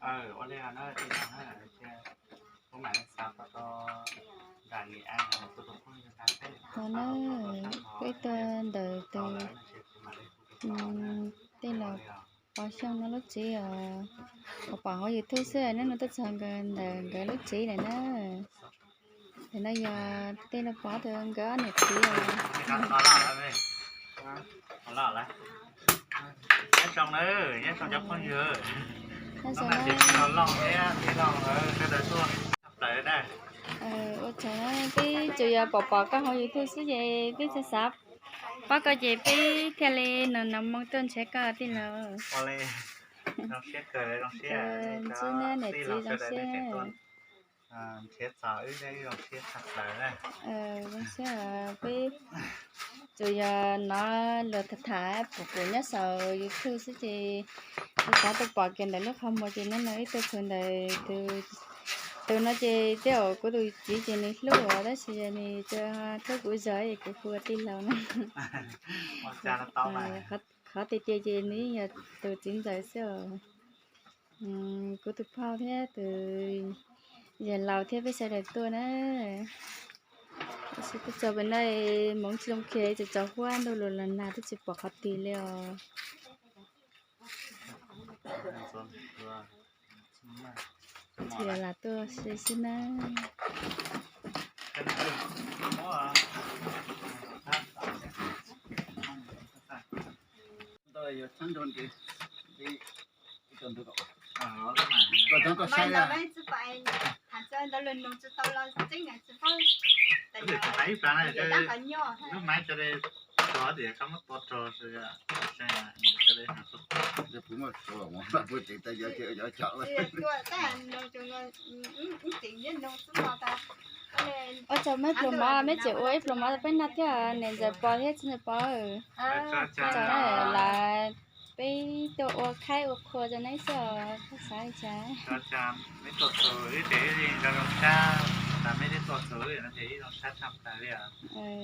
Ua li no, peb tuaj ntawm tus tej laus pov xyoo no lub tsev os, pom pom hauv YouTube xwb, hnub no tuaj txog nkawd ntawm nkawd lub tsev lawm na. Ntawm no yog tej laus pov tus nkawd ob niam txiv os. Ua tsaug na, peb tsuas yog pom pom koj hauv YouTube xwb ces peb xav xav pab koj ces peb thiaj li nov nov moo tuaj nrhiav koj tij laug. Zoo siab, niam txiv zoo siab. Zoo siab, peb tsuas yog nov luag tham tham pom pom nyob saum YouTube xwb ces xav xav tuaj pom kiag ntawm lub qhov muag ces hnub no wb tuaj txog ntawm tus no ces tej zaum kuv tus txiv ces nws hlub os, tab sis nws tsuas hlub kuv zog es kuv hu ua tij laug na. Qhov tiag tiag ces nws yeej yog tus txiv ntxawm xwb os. Kuv tus phauj thiab tus yawg laus thiab peb sawv daws tuaj na. Tab sis tuaj txog pem no hmoov tsis zoo khiav, txawm tsaus huab ntuj los los nag twb tsis pom qhov twg li os. Tsis lam tuaj si xwb na. Ua tsaug, muaj ib pluas mov, meb tseem ua ib pluas mov rau peb noj thiab, niam ntxawm Pov thiab txiv ntxawm Pov. Tsaug na, lawv peb tuaj ua khaib ua qhua rau neb xwb os, koj xav li cas?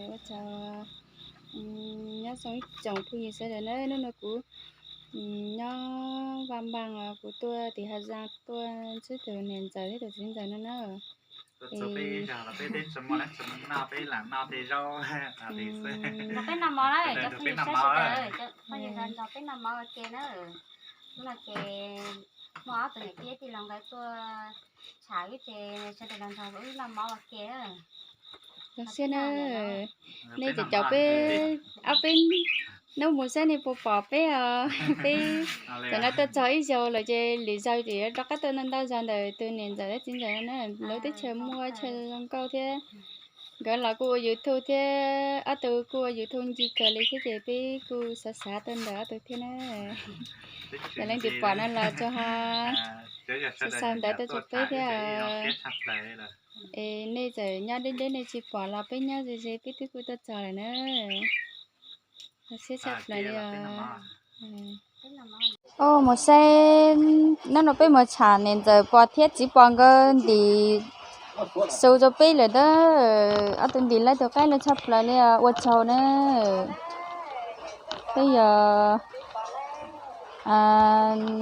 Ua tsaug, nyob zoo ib tsoom phooj ywg sawv daws na, hnub no kuv nyob Vaj Npaas os, kuv tuaj tim Hav Zaas tuaj ntsib tus niam ntxawm thiab tus txiv ntxawm no na. Peb noj mov na, cov phooj ywg sawv daws, cov phooj ywg sawv daws nrog peb noj mov ua ke na. Hnub no ces muaj ob tug niam tij tij laug nkawd tuaj tsham wb ces sawv daws los nrog wb noj mov ua ke. Zoo siab na, nej cov caum peb, ob peb hnub mus saib nej puas pom peb os. Peb tam no tuaj txog ib zaug lawm ces lwm zaug ces yuav rov qab tuaj ntau ntau zaug ntawm tus niam ntxawm thiab txiv ntxawm no na. Lawv teb chaws muaj chaw zoo nkauj thiab, nkawd los kuj ua YouTube thiab, ob tug kuj ua YouTube ncig kawg li thiab ces peb kuj xav xav tuaj ntawm ob tug thiab na. Yog leej twg pom no los tsuas ho xa xa ntawv tuaj rau peb thiab. Es nej txawm nyob deb deb nej tsis pom los peb nyob ze ze peb twb kuj tuaj txog lawm na. Siab tshaj plaws li os. Mus saib, hnub no peb mus tsham niam ntxawm Pov thiab txiv Pov nkawd ntim xu rau peb lawm na. Ob tug ntim lawv tus qaib lawv tshaj plaws li os, ua tsaug na. Peb yog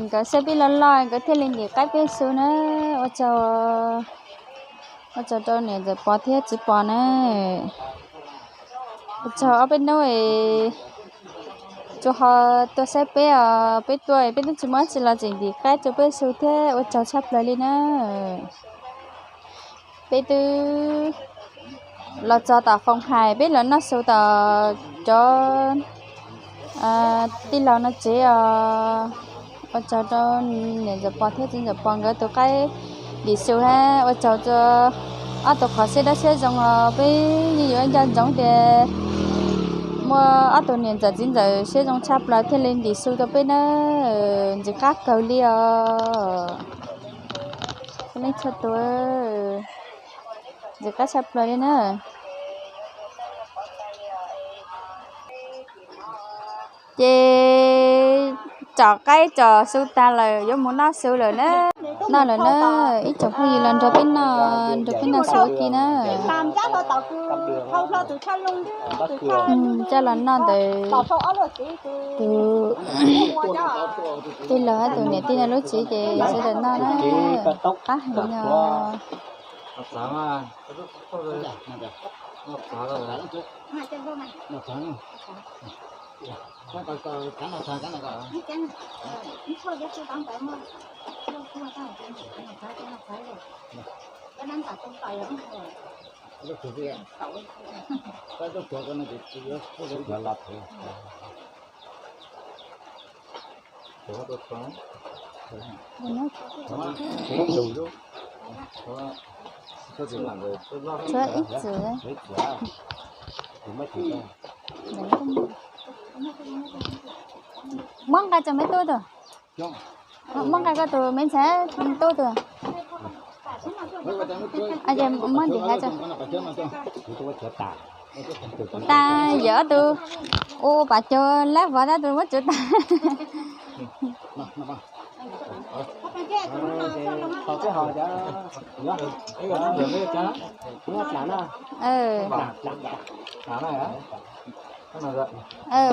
nkawd saib peb loj loj nkawd thiaj li ntim qaib peb xu na. Ua tsaug, ua tsaug rau niam ntxawm Pov thiab txiv Pov na. Ua tsaug ob peb hnub es tsuas ho tuaj saib peb os, peb tuaj peb twb tsis muaj dab tsi los tseem ntim qaib rau peb xu thiab, ua tsaug tshaj plaws li na. Peb twb los txog tom Foom Hais, peb los noj xu tom cov tij laug no tsev os. Ua tsaug rau niam ntxawm Pov thiab txiv ntxawm Pov nkawd tus qaib ntim xu hab ua tsaug rau ob tug qhov siab dawb siab zoo os. Peb yeej yuav nco ntsoov tias muaj ob tug niam ntxawm txiv ntxawm siab zoo tshaj plaws thiaj li ntim xu rau peb na. Ntxim qab kawg li os. Leej txhua tus, ntxim qab tshaj plaws li na. Ces tsom qaib tsom xu tag lawm yuav mus noj xu lawm na. Noj lawm na, ib tsoom phooj ywg los nrog peb noj, nrog peb noj xus ua ke na. Coj los noj ntawd, tus tij laug thiab tus niam tij no lub txiv ces sawv daws noj na, qab heev no. Tshuav ib txwm. Muab nqa tso me tub tus. Muab nqa koj tus me ntxhais tub tus. Muab ntim hav tso. Tas yawm ob tug ua pas caug lab vov tab tus muab tsuav tas.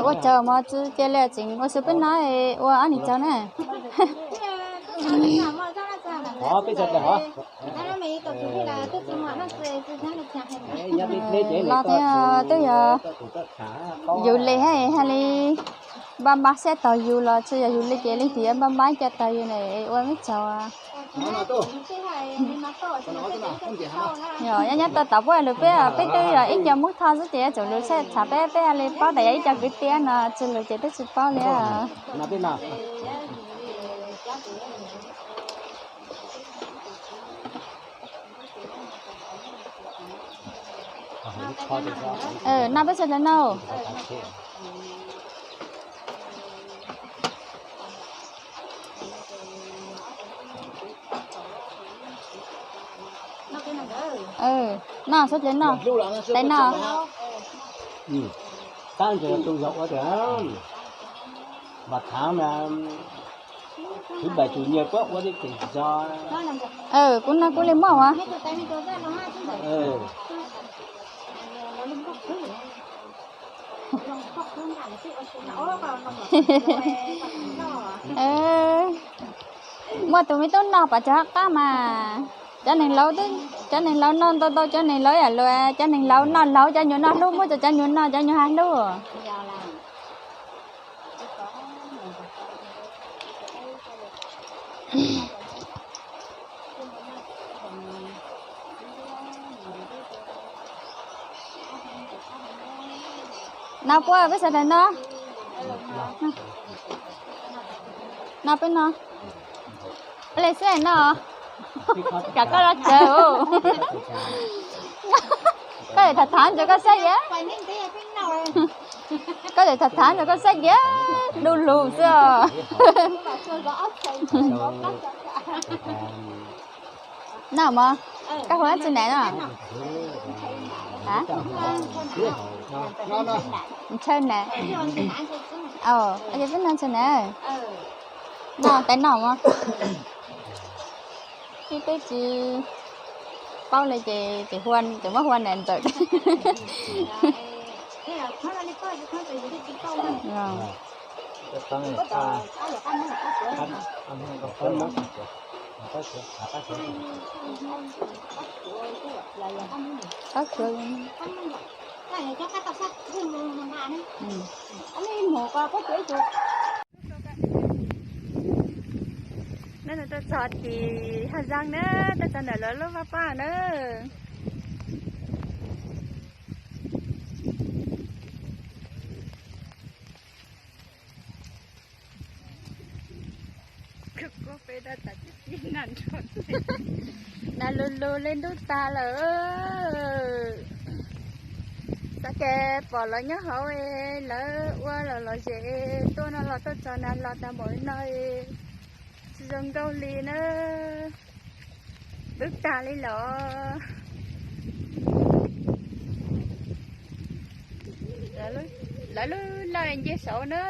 Ua tsaug mog, tsis cia li tseem ua xwb peb no, ua ob niam tsaug na. Los thiab twb yog yus li hais li npaj npaj siab taug yus los tsis yog yus li ces leej twg yuav npaj npaj ib co taug yus na, ua me tsaug. Yog nyob nyob tau tom puab lus peb, peb twb yog ib co Hmoob Thoj xwb ces yuav tsum lus tshaj tshav peb, peb li paub tas yog ib co kwv tij no, tsis lus ces twb tsis paub li. Noj peb sawv daws noj. Noj sawv daws noj, tais noj. Tab ntawd tus yog ua tias vas thaav mas thứ bảy chủ nhật puab ua li ces zog. Kuv no kuv li muaj as. Muaj tus me tub noj pom cov hab qab mas, cov neeg laus, cov neeg laus noj ntau ntau, cov neeg laus yam luas, cov neeg laus noj laus, cov nyuam noj hlub, muab rau cov nyuam noj, cov nyuam hab hlub. No puab peb sawv daws noj. No peb noj. Ua li xwb no. Kom koj los tsawg. Koj tseem tham tham ntawd koj saib kiag. Koj tseem tham tham ntawd koj saib kiag, du lug xwb os. Noj mog, koj hu dab tsi na no? Ntshaw na. Ces peb noj ntshaw na. Noj tais noj mog. Ib peb tsis paub li ces tseem muab hu na ntxawm. Qab khuav. Neb tuaj txog tim Haj Zaab na, tuaj txog ntawm lawv lub vaj paj na. Nas lug lug li ntub tag lawm. Xav ces pom lawv nyob hauv, lawv ua los lom zem, tuaj no los tuaj txog nas los tag npaum li no, tsis zoo nkauj li na. Ntub tag li los. Lawv lub laj nce saud na.